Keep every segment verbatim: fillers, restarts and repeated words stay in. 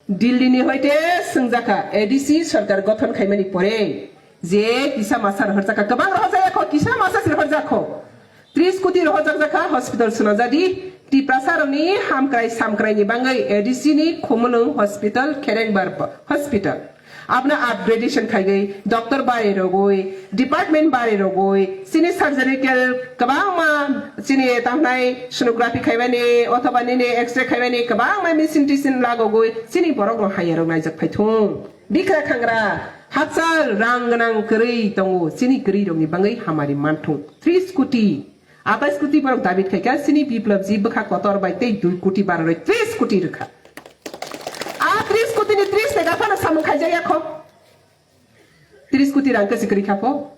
Delhi ni hoite swngjaka A D C sarkar gothon khaimani pore je kisa masa rohorjaka, kwbang rohorjakha, kisa masa se rohorjakha. Tris koti rohorjakha hospital swnajadi. Tiprasa rokni hamkrai samkrai ni bangwi A D C ni Khumulwng hospital, Kherengbar hospital. Abna upgradation khaigwi doctor bari rogwi, department bari rogwi, chini surgical kwbangma chini tangnai sonography khaimani othoba nini X-ray khaimani kwbangma machine tisin lagogwi chini borok rok haya rok naijak phaithung. Bikra khangra, hachal rang gwnang kwrwi tongo, chini kwrwi rokni bangwi hamari manthung. Tris koti, atais koti borok dabi khaikha, chini Biplab ji bwkha kotor bai tei dui koti baroroi tris koti rwkha. A tris koti ni tris tega phano samung khaijak yakho. Tris koti rang kwsi kwrwi kha pho.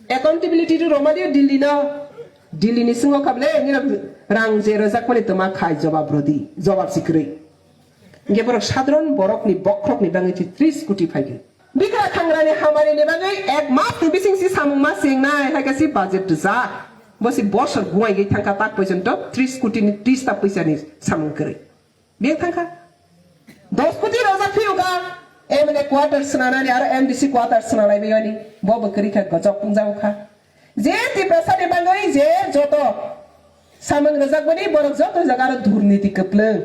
Accountability to roma dio Delhi no. Delhi ni singo kha bole nini rang je rojak mani toma khai jobab rodi, jobab si kwrwi. Nge borok sadharon borok ni bokhorok ni bangwi si tris koti phaigwi. Bikra khangra ni hamari ni bangwi ek mas ni bising si samung ma sing nai hai ka si budget dujak. Bo si bosor guai gwi thangka tak poison to tris koti ni tris ta puisa ni samung kwrwi. Beng thangkha. Dos koti rojak phiyo ka M L A quarter swnanani aro M D C quarter swnalai bayani. Bo bo kwrwi kha gojok pungjao kha. Je Tiprasa ni bangwi je joto samung rwjak bani borok joto jaga aro durniti kwplwng.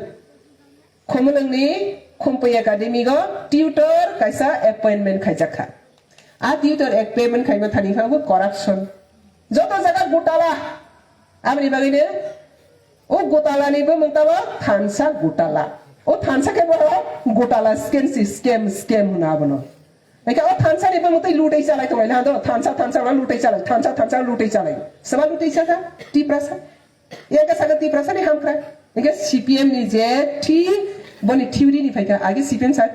Khumulwngni Khumpui Academy go tutor kaisa appointment khaijak kha. A tutor ek payment khaima thani kha bo corruption. Joto jaga gotala. Aboni bagwino o gotala ni bumung tamo thansa gotala. O thansa khe bo gotala scam si scam scam hwna abono. Hingke o thansa ni bumung tei lutai chalai tongo hwna do thansa thansa lutai chalai thansa thansa lutai chalai. Sema lutai saka Tiprasa. Yang ka saka Tiprasa ni hamkra. Hingke C P M ni je thi boni theory ni phaikha age C P M sa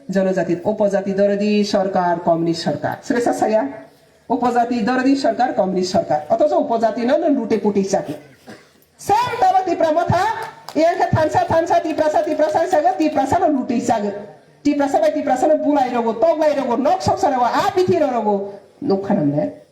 jonojati upojati dorodi sarkar communist sarkar. Sre sa saya. Upojati dorodi sarkar communist sarkar. Othocho upojati no no lute puti chaki. Sem tabo Tipra motha, yang khe thansa thansa Tiprasa Tiprasa sago Tiprasa no lute chago. Tiprasa bai Tiprasa no bulai rogo, toglai rogo, nok soksa rogo, a bithi rogo. Nukha namle.